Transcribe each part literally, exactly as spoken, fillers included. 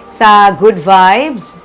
Sa Good Vibes,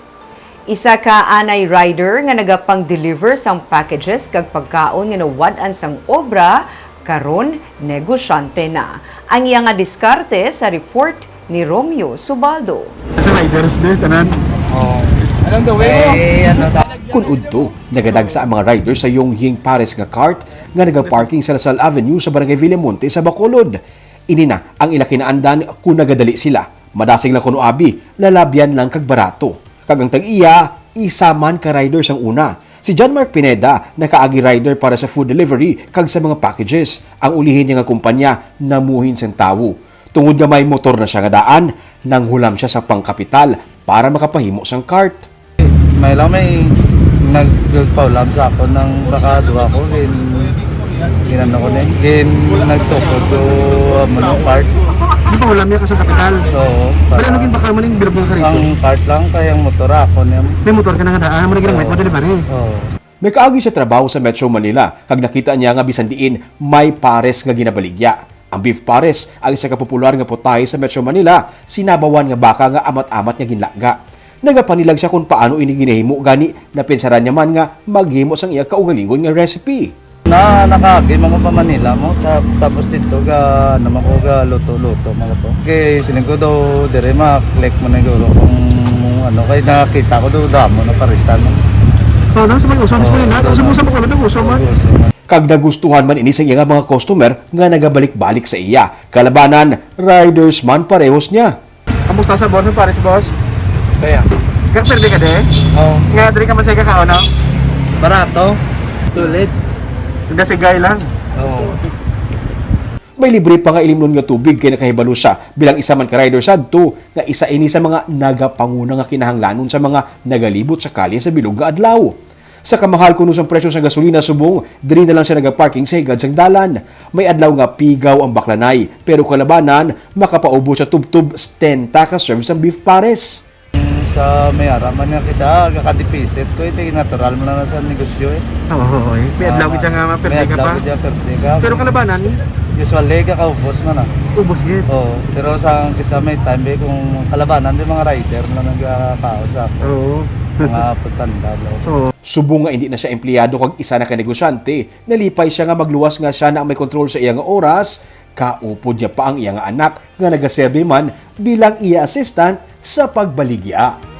isa ka anay rider nga nagapang-deliver sang packages kag pagkaon nga nawad-an sang obra, karon negosyante na. Ang iya nga diskarte sa report ni Romeo Subaldo. Sa riders din, tanan. Oh. Anong the way mo? Eh, ano ta? Kun udto, nagadagsa ang mga riders sa Yongying Pares nga cart nga nagaparking sa Lasal Avenue sa Barangay Villamonte sa Bacolod. Ini na ang ila kinaandan kun nagadali sila. Madasig lang kuno abi, lalabyan lang kag barato. Kag ang tag-iya, isa man ka rider sang una. Si John Mark Pineda nakaagi rider para sa food delivery kag sa mga packages. Ang ulihin niya nga kumpanya namuhin sang tawo. Tungod nga may motor na siya nga daan, nanghulam siya sa pangkapital para makapahimo sang cart. May lang may nagpaulam sa ako ng baka duha ko, gin ginano ko ni, gin nagtukod ko amo ng part. Di ba wala niya ka sa kapital? Oo. Pero ano gin baka man yung bilog ng karito? Ang part lang kay ang motor ako niya. May motor ka na nga daan, mo na ginamit mo delivery. Oo. Nakaagi sa trabaho sa Metro Manila kag nakita niya nga bisan diin may pares nga ginabaligya. Ang beef pares, ang isa ka popular nga putahe sa Metro Manila, sinabawan nga baka nga amat-amat nga ginlaga. Nagapanilag siya kung paano ini ginahimo, gani napinsaran niya man nga maghimo sang iya kaugalingon nga recipe. Na nakaagi man ko pa Manila mo, ta- tapos dito ga ano man ko ga luto-luto man ko to. Kay siling ko daw dire ma-click mo na siguro kung ano kay nakita ko daw damo na parisan. Oh, nang sa mga uso, mas Manila, uso mo sa Bacolod, ang uso man. Uso man. Kag nagustuhan man ini sa iya nga mga customer nga nagabalik-balik sa iya. Kalabanan, riders man parehos niya. Kamusta sa boss, pares boss? Kaya, Kakperde ka de? oh, Nga diri ka masaya ka no? barato, sulit. Gasigay lang. Oh. May libre pa nga ilimnon nga tubig kay nakahibalo siya bilang isa man ka rider sadto nga isa ini sa mga nagapanguna nga kinahanglanon sa mga nagalibot sa kalye sa bilog nga adlaw. Sa kamahal kuno sang presyo sa gasolina subong, diri na lang siya nagaparking sa higad sang dalan. May adlaw nga pigaw ang baklanay, pero kalabanan, makapaubos sa tubtob setenta ka serve sang beef pares. Sa may ara man nga kisa gakadipisit ko ito natural man lang na sa negosyo eh. Oo, oo. Eh. May adlaw gid siya nga maperde ka pa. May adlaw gid siya perde ka. Pero kalabanan, Usually gakaubos man ah. Ubos gid. Oo, pero sa kisa may time eh, kung kalabanan di mga rider na nagkakaon sa ako. Oo. Mga pagtanda daw. Oo. Subong nga hindi na siya empleyado kag isa na ka negosyante, nalipay siya nga magluwas nga siya na ang may kontrol sa iya nga oras, kaupod niya pa ang iya nga anak nga nagaserbi man bilang iya assistant sa pagbaligya.